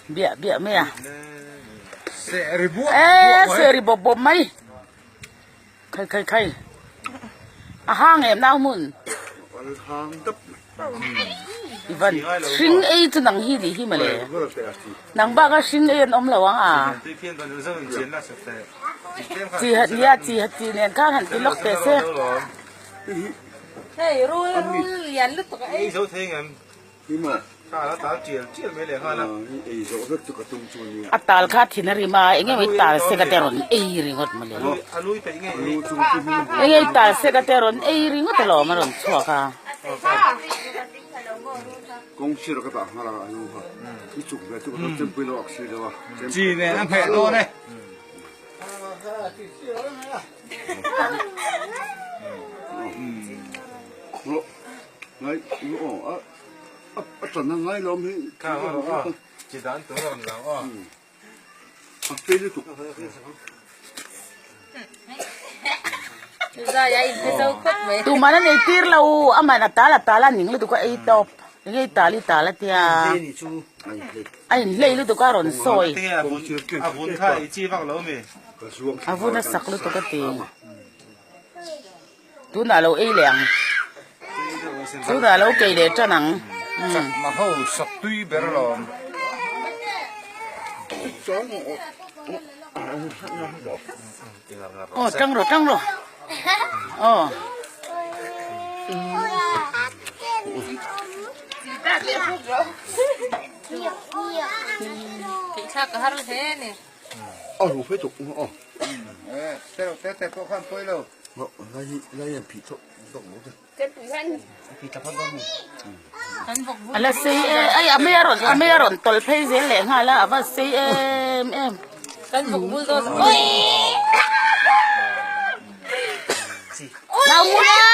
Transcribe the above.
Biah biah mai a. Eee seh ri bawp bawp mai. Khai khai khai. A hang em nau hmun. Ivan hring ei chu nang hi nih hi mawle. Nang bak a hring ei an awm lo ang a. Chi hat nia chi hat chi nen khan han ti lawk teh se. Hei rul rul lian lutuk a ei. A tal kha thin a rim a, eng emaw i tal sek a te rawn ei ringawt mawle. Eng emaw i tal sek a te rawn ei ringawt alawm a rawn chhuak a. A tan a ngai lo hi chi dan tur a awm lo aw. A pe lutuk. Tuman a nei tir lo aman a tal a tal a ning lutuk a ei tawp enge i tal i tal a tia a inhlei lutuk a rawn sawi A vun kha i chi vak lo mi. A vun a sak lutuk a ti. Tunah lo ei leh ang. Tunah lo kei leh tan ang. Chakma ho sak tui ber alawm. Aw tang rawh tang rawh. Aw. Theihthlak ka har hle ni. A ru fe tuk aw. Eh, te te te pawh khan pawi lo. A la sei em ai a mei a rawn a mei a rawn tawlh phei zel leh nghal a a va sei em em. Nau muna.